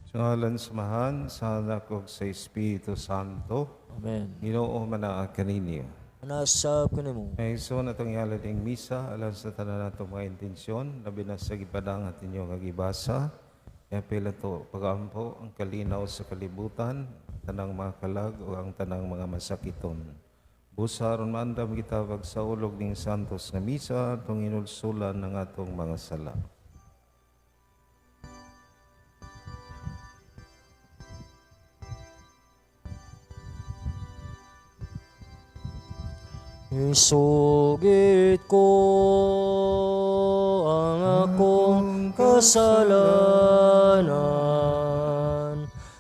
Sa ngalan sa Amahan, sa Anak ug sa Espiritu Santo. Amen. Ginoo manaa kaninyo. Manaa sab kanimo. May atong ihalad ning misa alang sa tanan natong mga intensyon, labi na sa gipadang at inyo nga gibasa. Iapil ato pag-ampo ang kalinaw sa kalibutan, tanang mga kalag o ang tanang mga masakiton. Busa aron maandam kita pagsaulog ning santos nga misa atong hinulsulan ng atong mga sala. Isugid ko ang akong kasalanan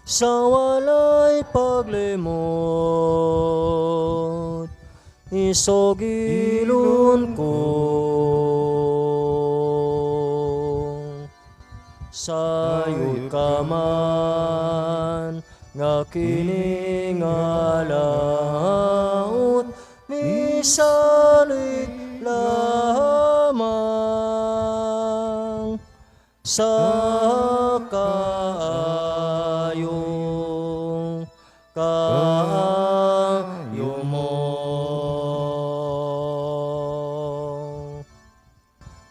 sa walay paglimot. Isugilon ko sayod ka man nga kini nga laot misalig lamang sa kaayo kaayo mo.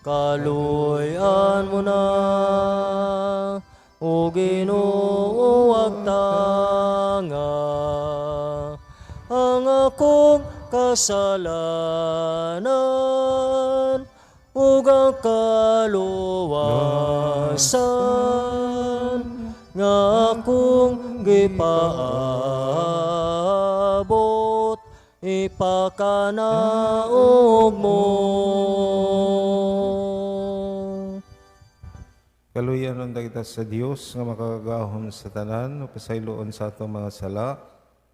Kaluy-an mo na, o Ginoo, ug tanga ang akong kasalanan ug ang kaluwasan nga akong gipaabot ipakanaog mo. Kaluyan unta kita sa Dios nga makakagahom sa tanan ug pasayloon sa atong mga sala.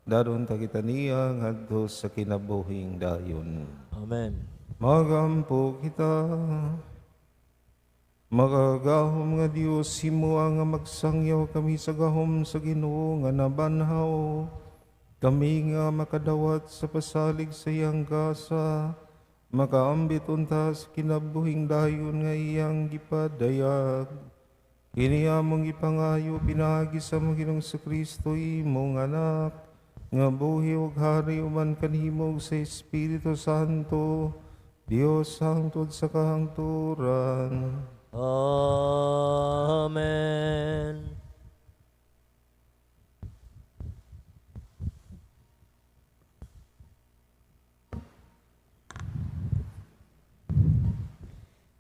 Dadon ta kita niya ngadto sa kinabuhing dayon. Amen. Magampo kita. Makagahom nga Dios, himoa nga magsangyaw kami sa gahom sa Ginoo nga nabanhaw. Kami nga makadawat sa pasalig sa iyang gasa, makaambit unta sa kinabuhing dayon nga iyang gipadayag. Kini among gipangayo pinaagi sa among Ginoong Kristo imong anak, nga buhi ug hari uban kanimo ug sa Espiritu Santo, Dios hangtod sa kahangturan. Amen.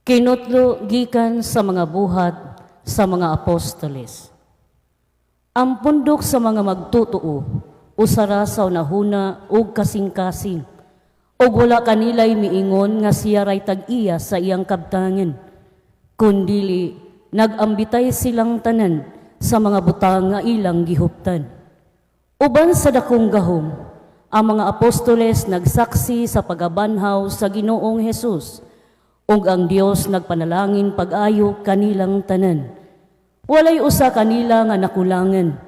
Kinutlo gikan sa mga buhat sa mga apostoles. Ang pundok sa mga magtutoo, usara sa unahuna ug kasing-kasing, ug wala kanilay miingon nga siya ray tag-iya sa iyang kabtangan, kundili nag-ambitay silang tanan sa mga butang nga ilang gihuptan. Uban sa dakong gahom, ang mga apostoles nagsaksi sa pagabanhaw sa Ginoong Hesus, ug ang Dios nagpanalangin pag-ayo kanilang tanan. Walay usa kanila nga nakulangan,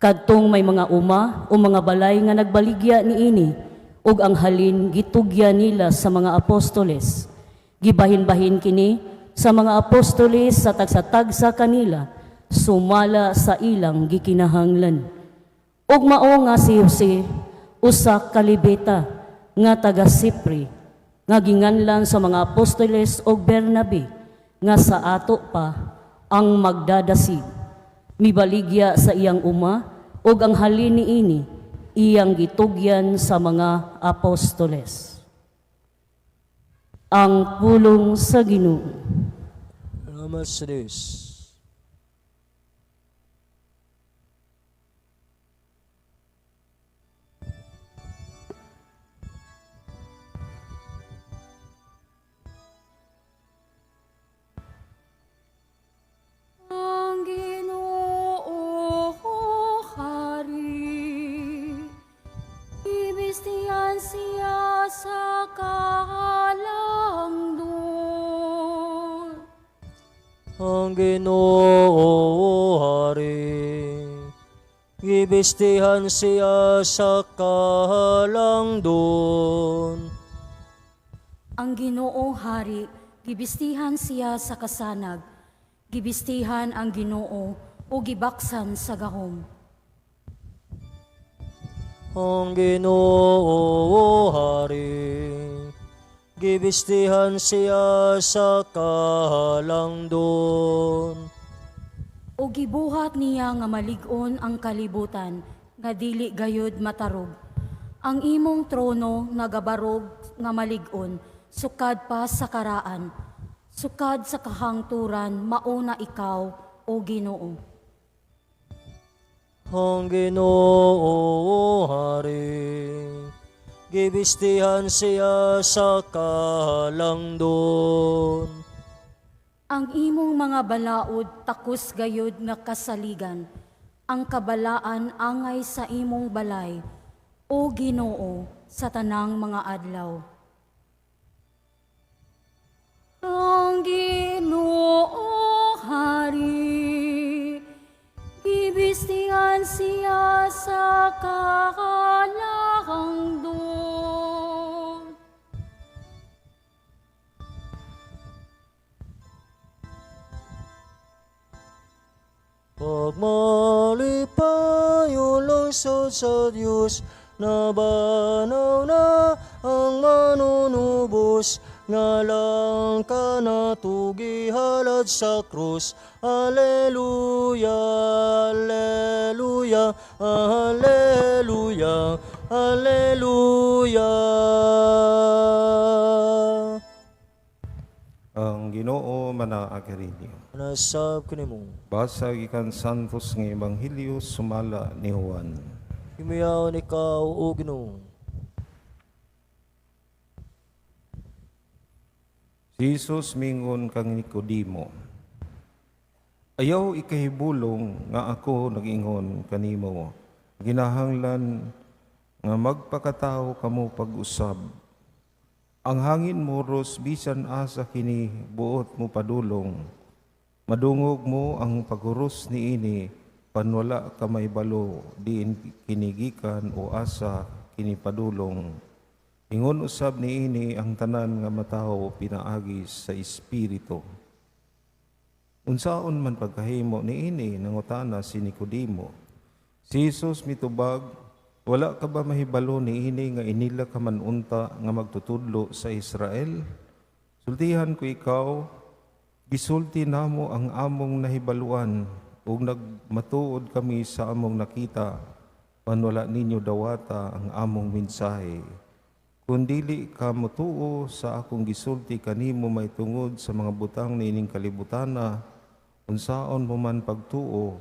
kadtong may mga uma o mga balay nga nagbaligya niini, ug ang halin gitugya nila sa mga apostoles. Gibahin-bahin kini sa mga apostoles sa tagsa-tagsa kanila, sumala sa ilang gikinahanglan. Ug mao nga si Jose, usa ka Levita nga taga Sipre, nga ginganlan sa mga apostoles og Bernabe, nga sa ato pa ang magdadasig. Mibaligya sa iyang uma ug ang halin niini iyang gitugyan sa mga apostoles. Ang pulong sa Ginoo. Salamat sa Diyos. Ang Ginoo hari, gibistihan siya sa kahalangdon. Ang Ginoo hari, gibistihan siya sa kahalangdon. Ang Ginoo hari, gibistihan siya sa kasanag. Gibistihan ang Ginoo ug gibaksan sa gahom. Ang Ginoo hari, gibistihan siya sa kahalangdon. Ug gibuhat niya nga malig-on ang kalibutan nga dili gayud matarog. Ang imong trono nagabarog nga malig-on sukad pa sa karaan, sukad sa kahangturan mauna ikaw, o Ginoo. Ang Ginoo hari, gibistihan siya sa kahalangdon. Ang imong mga balaod takos gayud nga kasaligan. Ang kabalaan angay sa imong balay, o Ginoo, sa tanang mga adlaw. Ang Ginoo hari, gibistihan siya sa kahalangdon. Pagmalipay o lungsod sa Diyos, nabanaw na ang manunubos, ngalang ka natugi halad sa krus. Alleluia, Alleluia, Alleluia, Alleluia. Ang Ginoo manaagi ninyo. Nasab kanimo. Basa gikan Santos nga Ebanghelyo sumala ni Juan. Himayaon ikaw, o Ginoo. Si Jesus mingon kang Nicodemo, "Ayaw ikahibulong nga ako nag-ingon kanimo, ginahanglan nga magpakatawo kamo pag-usab. Ang hangin moros bisan asa kini buot mo padulong. Madungog mo ang paghuros niini, panwala ka may balo, diin kinigikan o asa kini padulong. Ingon usab niini ang tanan nga matawo pinaagi sa Espiritu." "Unsaon man pagkahimo niini?" nangutana si Nicodemo. Si Jesus mitubag, "Wala ka ba mahibalo niini nga inila ka man unta nga magtutudlo sa Israel? Sultihan ko ikaw, gisulti namo ang among nahibaluan ug nagmatuod kami sa among nakita, pan wala ninyo dawata ang among mensahe. Kung dili ka motuo sa akong gisulti kanimo may tungod sa mga butang niining kalibutana, unsaon mo man pagtuo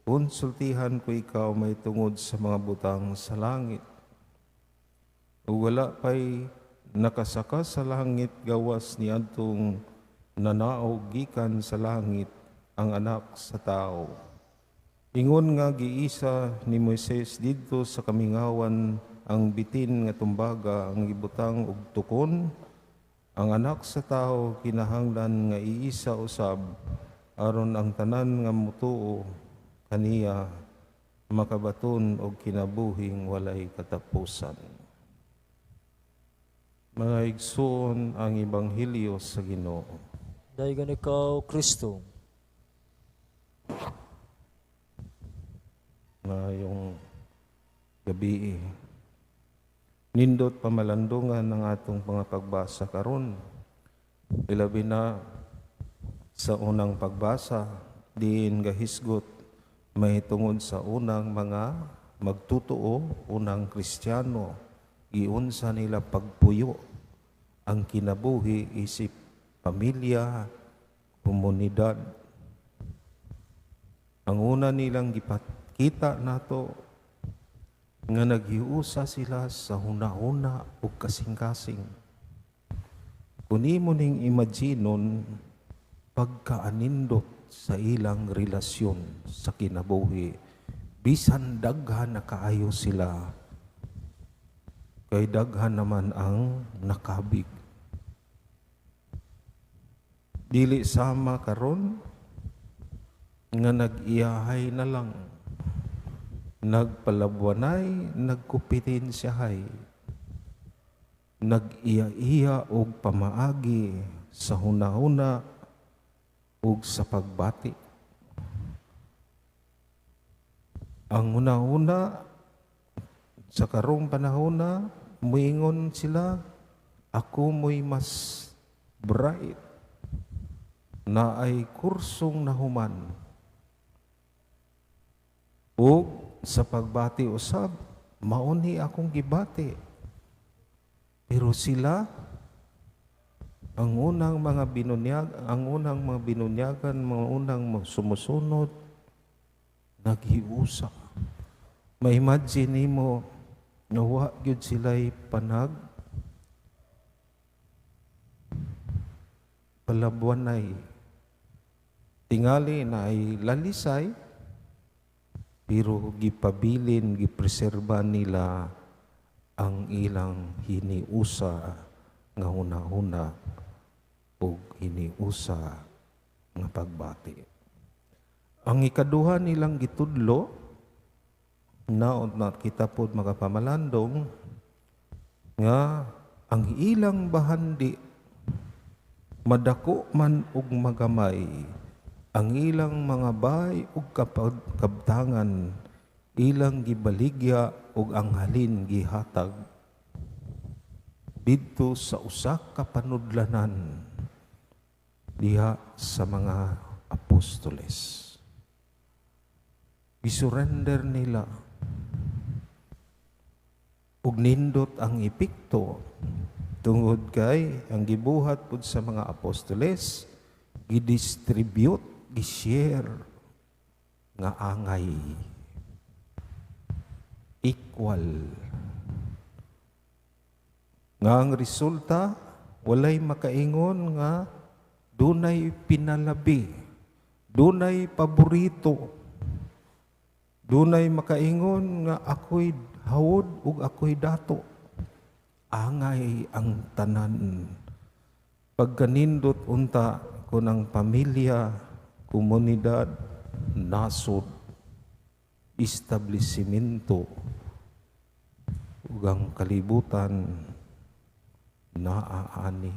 kung sultihan ko ikaw may tungod sa mga butang sa langit? Ug wala pa'y nakasaka sa langit gawas ni adtong nanaog gikan sa langit, ang Anak sa Tao. Ingon nga giisa ni Moises didto sa kamingawan ang bitin nga tumbaga ang gibutang og tukon, ang Anak sa Tao kinahanglan nga iisa usab aron ang tanan nga motuo kaniya makabaton og kinabuhing walay katapusan." Mga igsoon, ang Ebanghelyo sa Ginoo. Daygan ikaw, Kristo. Ngayong gabi, nindot pamalandungan ng atong mga pagbasa karon. Ilabi na sa unang pagbasa, diin gahisgot may tungod sa unang mga magtutuo, unang Kristiyano, giunsa nila pagpuyo ang kinabuhi isip pamilya, komunidad. Ang una nilang gipakita nato nga naghiusa sila sa hunahuna ug kasing-kasing. Kung imo ning imaginon pagkaanindot sa ilang relasyon sa kinabuhi, bisan daghan na kaayo sila, kay daghan naman ang nakabig. Dili sama karon nga nag-iyahay na lang, nagpalabwanay, nagkumpetensyahay, nag-iya-iya og pamaagi sa hunahuna ug sa pagbati. Ang una-una sa karong panahon na muingon sila, "Ako mo'y mas bright na ay kursong nahuman." O sa pagbati usab, mauni akong gibati. Pero sila, ang unang mga binunyagan, mga unang sumusunod, naghiusa. Ma-imagine nimo nga wa gyud sila'y panag palabuanay. Tingali na ay lalisay, pero gipabilin, gipreserba nila ang ilang hiniusa nga huna-huna ug hiniusa nga pagbati. Ang ikaduha nilang gitudlo, naot na kita pod makapamalandong nga ang ilang bahandi madako man og magamay, ang ilang mga bay ug kabtangan ilang gibaligya ug ang halin gihatag didto sa usa ka panudlanan diha sa mga apostoles. Gisurrender nila ug nindot ang epekto tungod kay ang gibuhat pud sa mga apostoles, gidistribute, gi-share nga angay, equal, nga ang resulta walay makaingon nga dunay pinalabi, dunay paborito, dunay makaingon nga ako'y hawod ug ako'y dato. Angay ang tanan. Pagkanindot unta kun ang pamilya, komunidad, nasod, establishmento ug ang kalibutan naaani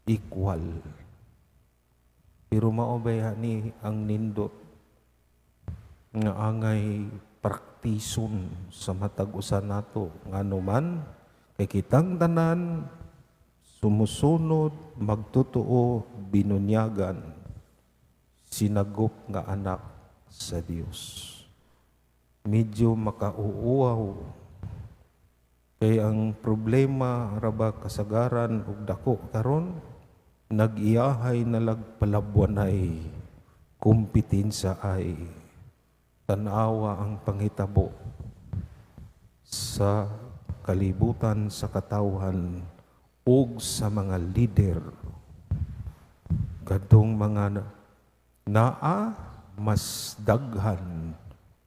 equal. Pero mao ba ni ang nindot nga angay praktison sa matag usa nato? Ngano man kay kitang tanan sumusunod, magtotoo, binunyagan, sinagop nga anak sa Dios. Medyo makauuaw kay ang problema raba kasagaran ug dako karon, nag-iyahay nalag palabwanay, kompetensya ay tan-awa ang panghitabo sa kalibutan, sa katawhan ug sa mga lider. Kadtong mga naa mas daghan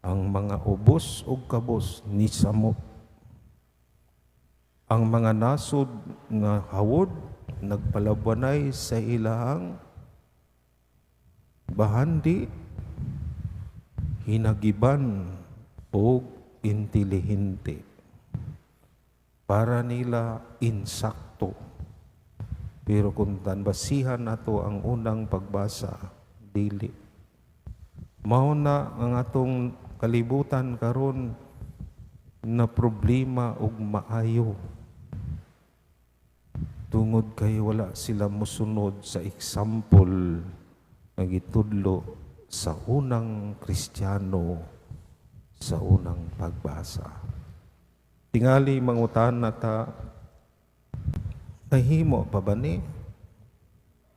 ang mga ubos ug kabos ni samot. Ang mga nasod nga hawod nagpalabwanay sa ilahang bahandi, hinagiban og intelihente. Para nila insakto. Pero kung tanbasihan nato ang unang pagbasa, dili. Mao na ang atong kalibutan karon na problema og maayo. Tungod kay wala sila mosunod sa example nga gitudlo sa unang Kristiyano sa unang pagbasa. Tingali mangutana ta, nahimo pa ba ni?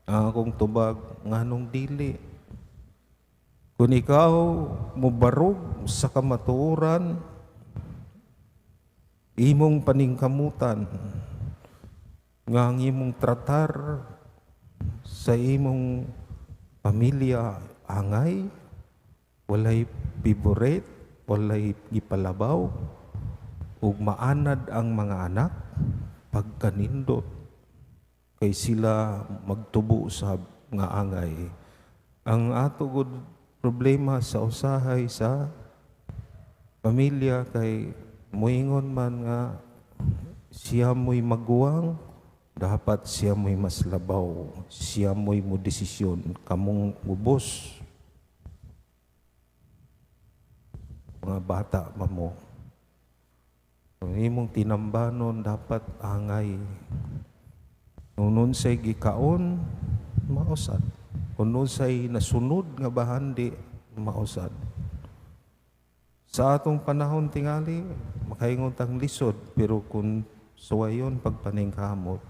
Ang akong tubag, nganong dili? Kung ikaw mobarog sa kamatuoran, imong paningkamutan, nga ang imong tratar sa imong pamilya angay, walay favorite, walay gipalabaw, ug maanad ang mga anak, pagkanindot, kay sila magtubo sa nga angay. Ang ato gud problema sa usahay sa pamilya kay muingon man nga siya mo'y maguwang, dapat siya mo'y mas labaw, siya mo'y mo desisyon, kamong ubos. Mga bata pa mo. Kung imong tinambanon, dapat angay. Kung unsay gikaon, mausad. Kung unsay nasunod nga bahandi, mausad. Sa atong panahon tingali, makaingon tang lisod, pero kung suwayon pagpaningkamot,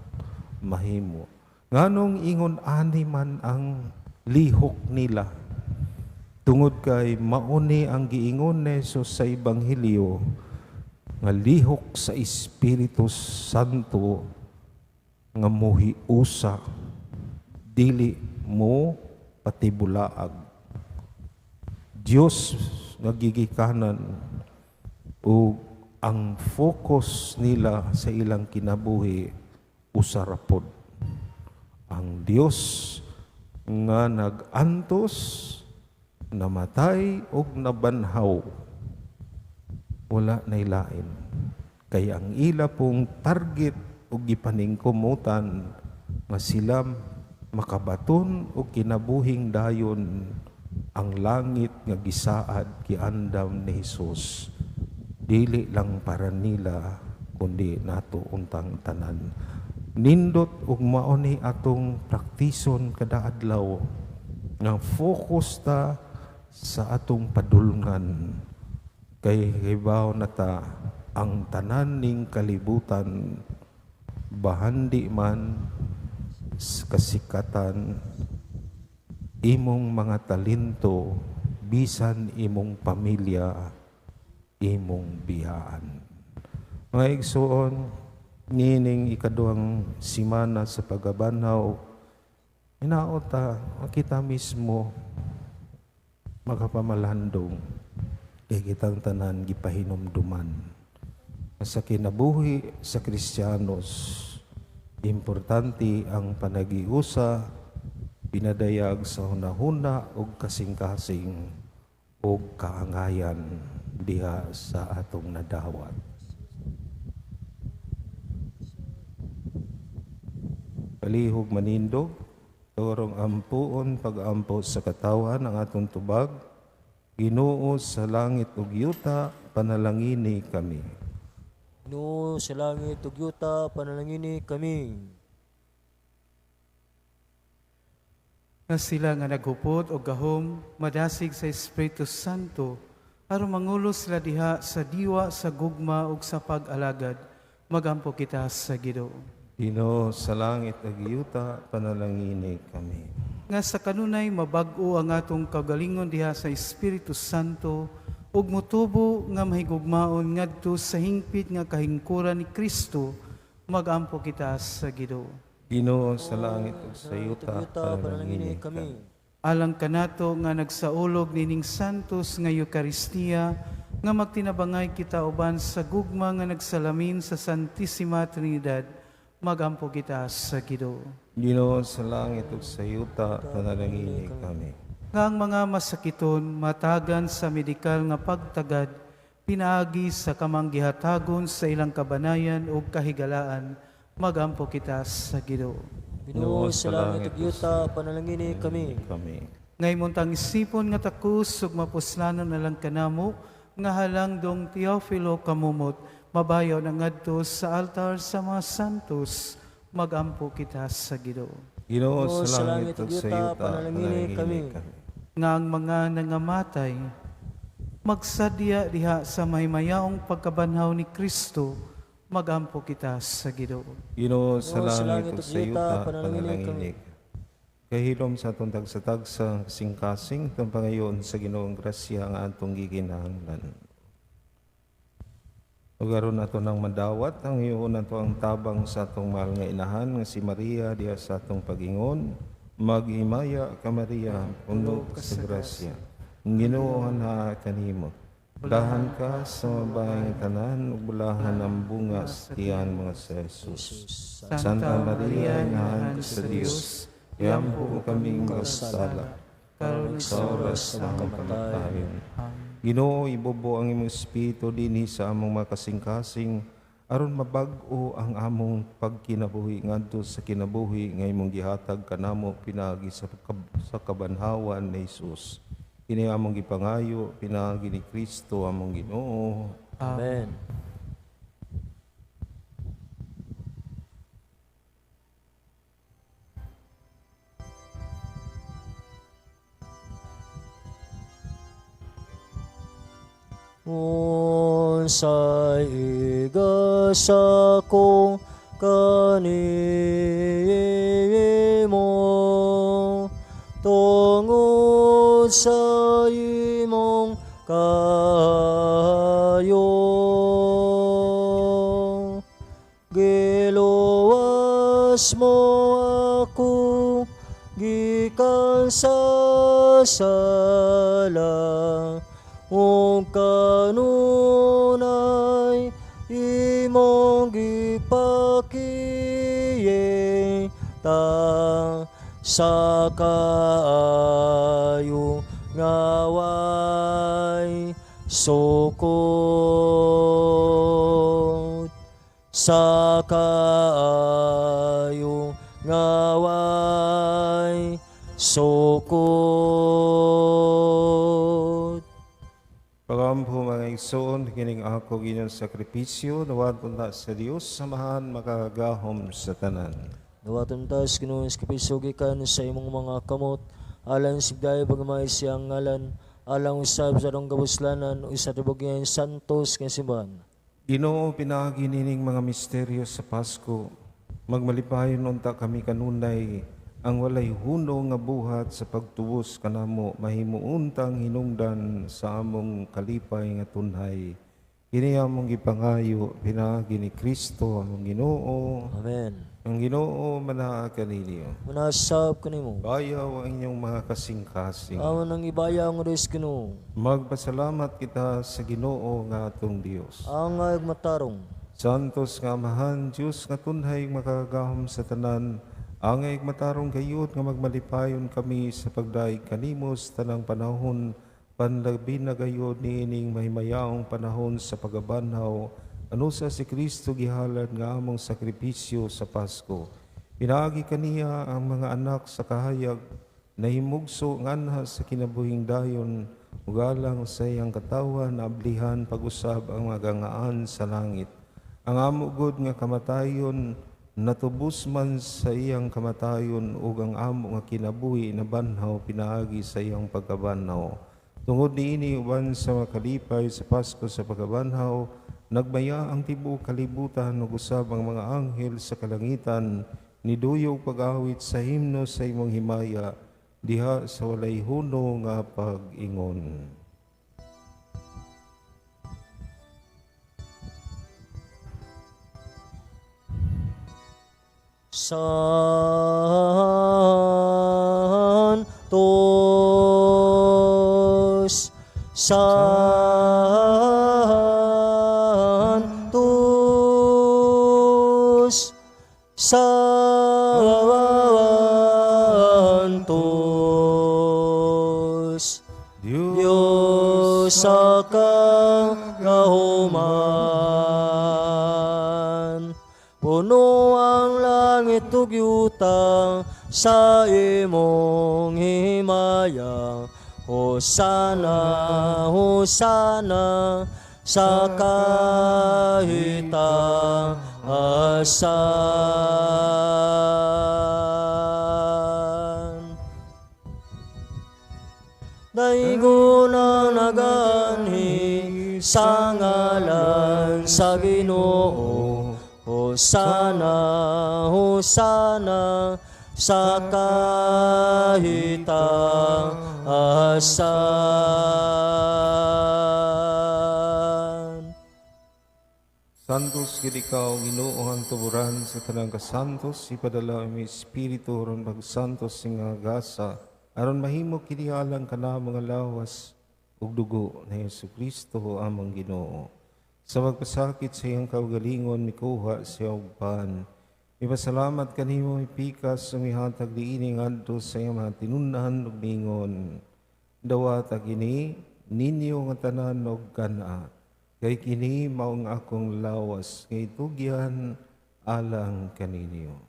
mahimo. Nganong ingon ani man ang lihok nila? Tungod kay mauni ang giingon ni Jesus sa Ebanghelyo nga lihok sa Espiritu Santo nga muhiusa, dili mo patibulaag. Dios nga gigikanan ug ang focus nila sa ilang kinabuhi usa ra pod. Ang Dios nga nag-antos, namatay ug nabanhaw, wala nay lain. Kay ang ila pong target ug gipaningkumutan nga sila makabaton og kinabuhing dayon ang langit nga gisaad giandam ni Hesus, dili lang para nila kundi nato untang tanan. Nindot ug mao ni atong praktison kada adlaw nga focus ta sa atong padulngan, kay hibaw na ta ang tanan ning kalibutan bahandi man kasikatan, imong mga talento, bisan imong pamilya, imong biyaan. Mga igsoon, niining ikaduhang simana sa pagkabanhaw, hinaot ta kita mismo makapamalandong kay kitang tanan gipahinumduman. Sa kinabuhi sa Kristiyanos, importante ang panagiusa, pinadayag sa hunahuna ug kasing-kasing ug kaangayan diha sa atong nadawat. Palihog manindog, torong ampuon pag-ampo sa katawan ang atong tubag, Ginoo sa langit ug yuta, panalangini kami. Ginoo sa langit ug yuta, panalangini kami. Nga sila nga naghupot og gahom, madasig sa Espiritu Santo, aron mangulo sila diha sa diwa sa gugma ug sa pag-alagad. Magampo kita sa Ginoo. Ginoo sa langit ug yuta, panalangini kami. Nga sa kanunay mabag-o ang atong kaugalingon diha sa Espiritu Santo ug motubo nga mahigugmaon ngadto sa hingpit nga kahingkuran ni Kristo, magampo kita sa Ginoo. Ginoo sa langit ug sa yuta, panalangini kami. Alang kanato nga nagsaulog nining santos nga Eukaristiya, nga magtinabangay kita uban sa gugma nga nagsalamin sa Santissima Trinidad, magampo kita sa Ginoo. Ginoo sa langit ug sa yuta, panalangini kami. Nga ang mga masakiton matagan sa medikal nga pagtagad, pinaagi sa kamanggihatagon sa ilang kabanayan ug kahigalaan, magampo kita sa Ginoo. Ginoo sa langit ug yuta, panalangini kami. Ngayon tang isipon nga takus ug mapuslanon na lang kanamo nga halang dong Teofilo kamumot, mabayaw na ngadto sa altar sa mga santos, magampo kita sa Ginoo. Ginoo sa langit ug sa yuta, panalangini kami. Nga ang mga nangamatay magsadya diha sa mahimayaong pagkabanhaw ni Kristo, magampo kita sa Ginoo. Ginoo sa langit ug sa yuta, panalangini kami. Kahilom sa atong tagsa-tagsa, kasing-kasing, itong pangayon sa Ginoong grasya ang atong gikinahanglan. Ug aron ato nang madawat ang hiyon nato ang tabang sa atong mahal nga inahan nga si Maria diha sa atong pag-ingon. Maghimaya ka Maria, puno ka sa grasya. Ang Ginoo na kanimo. Bulahan ka sa mabayang tanan ug bulahan ang bunga sa tiyan mga sa Jesus. Santa Maria, inahan sa Dios, iampo kaming makasala, sa oras ng kamatayon. Ginoo, ibubo ang imong espiritu dinhi sa among mga kasing-kasing, aron mabag-o ang among pagkinabuhi ngadto sa kinabuhi nga imong gihatag kanamo pinaagi sa kabanhawan ni Jesus. Kini among gipangayo pinaagi ni Kristo among Ginoo. Amen. Unsay igasa ko kanimo tungod sa imong kaayo, giluwas mo ako gikan sa sala ug kanunay imong gipakita sa kaayo nga way sukod, sa kaayo nga way sukod. Pagampo mga igsoon, kining ako ginyong sakripisyo, nawaton na sa Dios, samahan makagahom sa tanan. Nawaton ta sa Ginoo sakripisyo gikan sa imong mga kamot, alang sa bigay pagmamay siyang ngalan, alang usab sa atong kabuslanan ug sa tibuok niyang santos nga simbahan. Ginoo, pinaagi nining mga misteryo sa Pasko, magmalipayon unta kami kanunay ang walay huno nga buhat sa pagtubos kanamo mahimuuntang hinungdan sa among kalipay nga tunhay. Kini among gipangayo pinaagi ni Kristo among Ginoo. Amen. Ang Ginoo manaa kaninyo. Manasab kanimo. Bayaw ang inyong mga kasing-kasing. Amo nang ibayaw ang Diyos Ginoo. Magpasalamat kita sa Ginoo nga atong Dios. Ang ayog matarong. Santos nga Amahan, Dios nga tunhay makagagahom sa tanan, angay matarong gayud nga magmalipayon kami sa pagdaig kanimo sa tanang panahon, panlabi na gayud niining mahimayaong panahon sa pagabanhaw, anusa si Kristo gihalad nga among sakripisyo sa Pasko. Pinaagi kaniya ang mga anak sa kahayag, nahimugso nganha sa kinabuhing dayon, ugalang sa iyang katawan, ablihan pag-usab ang magangaan sa langit. Ang amo gud nga kamatayon, natubos man sa iyang kamatayon ug ang amo nga kinabuhi nabanhaw pinaagi sa iyang pagkabanhaw. Tungod niini uban sa makalipay sa Pasko sa pagkabanhaw, nagmaya ang tibuok kalibutan ug usab ang mga anghel sa kalangitan, niduyog pag-awit sa himno sa imong himaya diha sa walay huno nga pag-ingon. Santos, Santos, Santos, Diyos sa kagahuman. Puno ang langit ug yuta sa imong himaya. Hosana, Hosana sa kahitaasan. Daigo na naganhi sa ngalan sa Ginoo. Hosana, Hosana sa kahitaasan. Santos gid ikaw, Ginoo, ang tuburan sa tanang kasantos, ipadala ang Espiritu aron magsantos nga gasa, aron mahimo kini alang kana mga lawas ug dugo ni Hesukristo among Ginoo. Sa pagpasakit sa iyang kaugalingon, mikuha siya og pan. Ipasalamat kanimo ipikas ug mihatag niini ngadto sa iyang mga tinun-an ug mingon. Dawata kini ninyo nga tanan og kan-a, kay kini mao ang akong lawas nga itugyan alang kaninyo.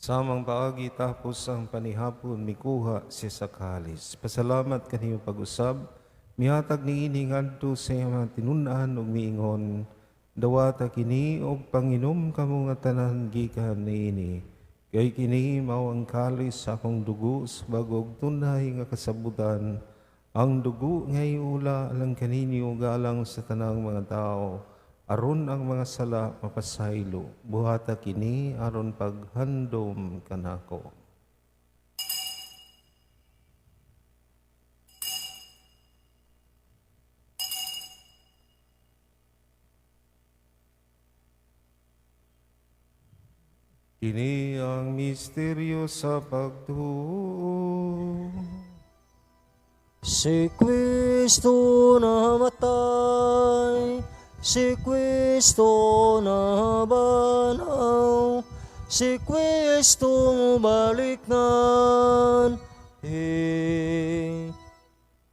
Samang paagi tapos ang panihapon, mikuha siya sa kalis. Pasalamat kanimo pag-usab, mihatag niini ngadto sa iyang mga tinun-an ug miingon, dawata kini og panginom kamo nga tanan gikan niini. Kay kini mao ang kalis sa akong dugo sa bag-ong tunay nga kasabutan, ang dugo nga iula alang kaninyo ug alang sa tanang mga tawo, aron ang mga sala mapasaylo. Buhata kini aron paghandom kanako. Kini ang misteryo sa pagtuo. Si Kristo namatay, si Kristo nabanhaw, si Kristo mubalik nan.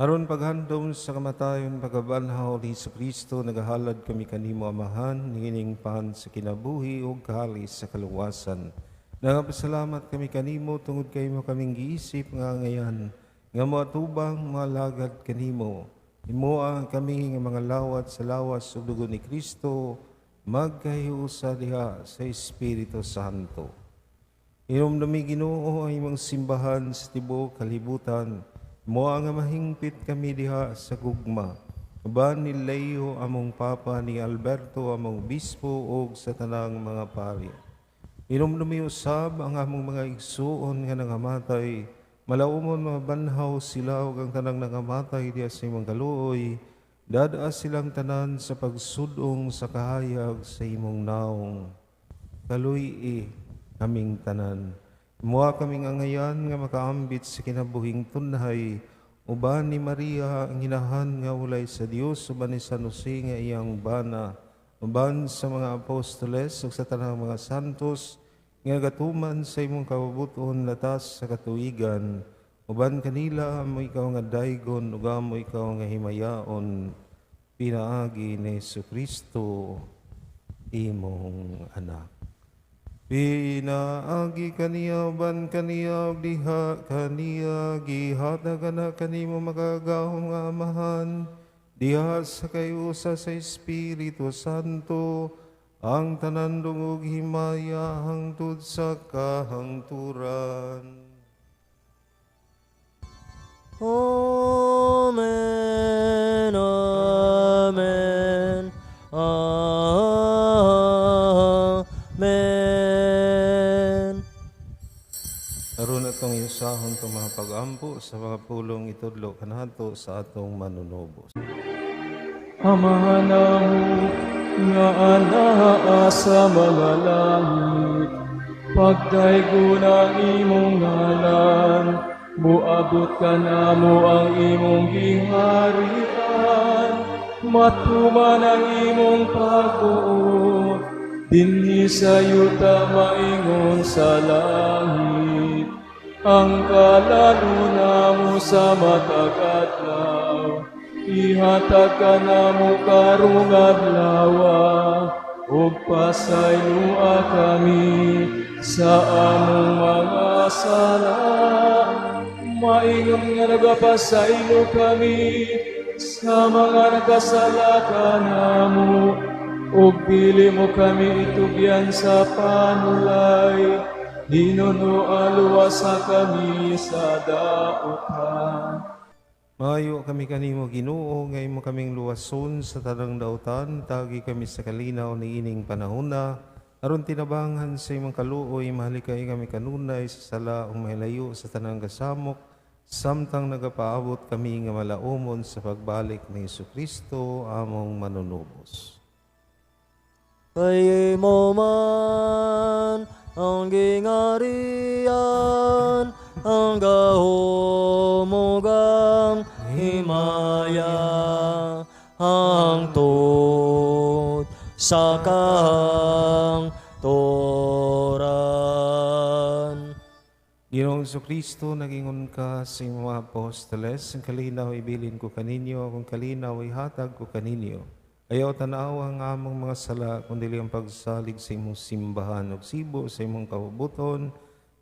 Aron paghandom sa kamatayon pagkabanhaw ni Kristo, nagahalad kami kanimo Amahan, niining pan sa kinabuhi ug kalis sa kaluwasan. Nagapasalamat kami kanimo tungod kay imo kaming giisip nga ngayan, nga moatubang malagad kanimo. Imoa kami nga mga lawat sa lawas ug dugo ni Kristo, magkahiusa diha sa Espiritu Santo. Inomdumi Ginoo ang imong simbahan sa tibuok kalibutan. Moa nga mahingpit kami diha sa gugma. Uban ni Leo among Papa, ni Alberto among Bispo ug sa tanang mga pari. Inomdumi usab ang among mga igsuon nga nangamatay. Malaumon mga banhaw sila ug ang tanang nangamatay diha sa imong kaluoy. Dad-a silang tanan sa pagsudong sa kahayag sa imong naong. Kaluy-i kaming tanan. Moa kaming angayan nga makaambit sa kinabuhing tunhay, uban ni Maria ang inahan nga ulay sa Dios, uban ni San Jose nga iyang bana, uban sa mga apostoles ug sa tanang mga santos nga gatuman sa imong kabubuton latas sa katuigan, uban kanila amo ikaw nga daygon ug amo ikaw nga himayaon, pinaagi ni Jesucristo imong anak. Pinaagi kaniya, uban kaniya, ug diha kaniya, gihatag na kanimo makagagahom nga Amahan, diha sa kayusa sa Espiritu Santo, ang tanan dungog himaya hangtod sa kahangturan. Amen, amen, amen. Aron atong yusahon itong mga pag-ampo sa mga pulong itudlo kanato sa atong manunubos. Amahan namo nga anaa sa mga langit, pagdaygon ang imong ngalan, muabot kanamo ang imong giharian, matuman ang imong pagbuot, dinhi sa yuta maingon sa langit. Ang kalaluna mo sa matag adlaw, ihatag kanamo karong adlaw, ug pasayloa kami sa among mga sala, maingon nga nagapasaylo kami sa mga nagkasala kanamo, ug dili mo kami itugyan sa panulay, hinuno luwasa kami sa dautan. Maayo kami kanimo Ginoo, nga imo kaming luwason sa tanang dautan, tagi kami sa kalinaw niining panahona, aron tinabangan sa imong kaluoy, mahalikay kami kanunay sa sala ug mahilayo sa tanang kasamok, samtang nagapaabot kami nga malaumon sa pagbalik ni Jesucristo among manunubos. Kay mo man ang gingarian, ang gahom ug ang himaya, hangtod sa kahangturan. Ginoong Jesucristo, nagingon ka sa imong mga apostoles, ang kalinaw ibilin ko kaninyo, akong kalinaw ihatag ko kaninyo. Ayaw tanaw ang among mga sala, kundi ang pagsalig sa imong simbahan ug sibo sa imong kabubuton.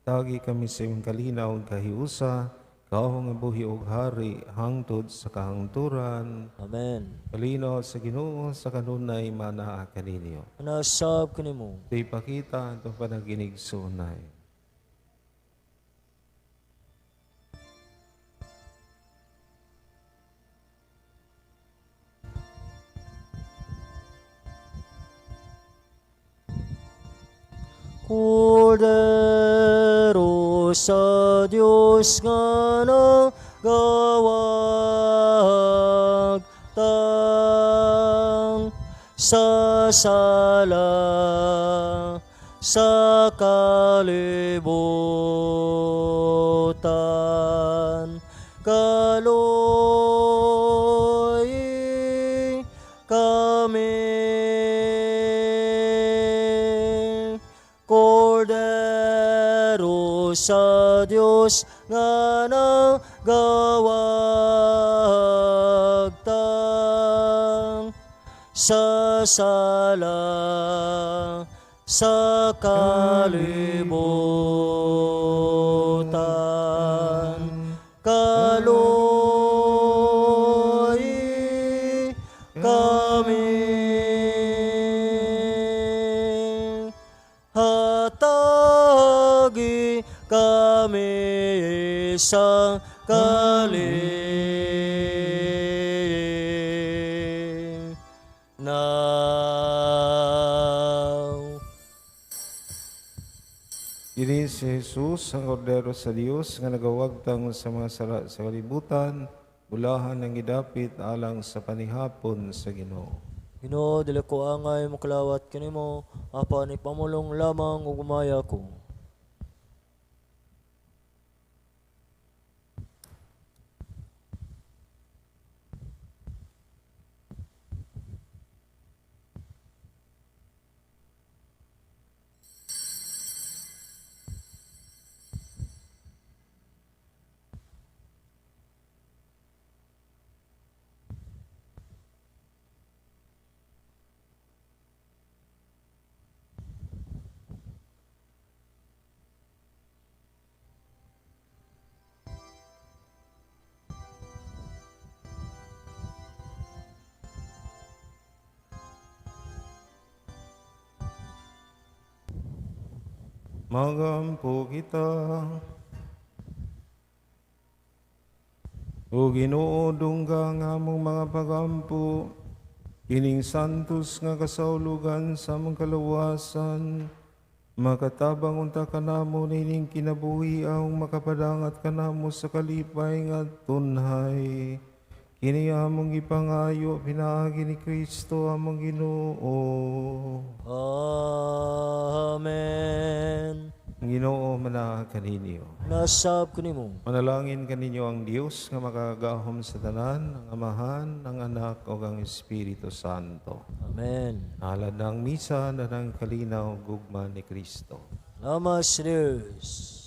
Tagi kami sa imong kalinaw ug kahiusa, ikaw nga buhi ug hari hangtod sa kahangturan. Amen. Kalinaw sa Ginoo sa kanunay manaa kaninyo. Nasab kanimo. Ipakita atong panaginigsunay. Kordero sa Dios nga nagawagtang sa sala sa kalibutan, kaloy kami. Kordero sa Dios nga nagawagtang sa sala sa kalibutan, kaloy kami. Hatagi kami sa kalinaw. Kini si Jesus, ang Kordero sa Dios nga nagawagtang sa mga sala sa kalibutan, bulahan ang gidapit alang sa panihapon sa Ginoo. Ginoo, dili ko angay mokalawat kanimo, apan ipamulong lamang ug umaya ko. Magampo kita. O Ginoo, dungga ang among mga pagampo, kining santos nga kasaulugan sa among kalawasan, makatabang unta kanamo nining kinabuhi ang makapadangat kanamo sa kalipay nga tunhay. Kini among gipangayo pinaagi ni Kristo among Ginoo. Amen. Ang Ginoo manaa kaninyo. Nasab kanimo. Manalangin kaninyo ang Dios nga makagagahom sa tanan, ang Amahan, ang Anak ug ang Espiritu Santo. Amen. Halad ng misa na ng kalinaw gugma ni Kristo. Salamat sa Dios.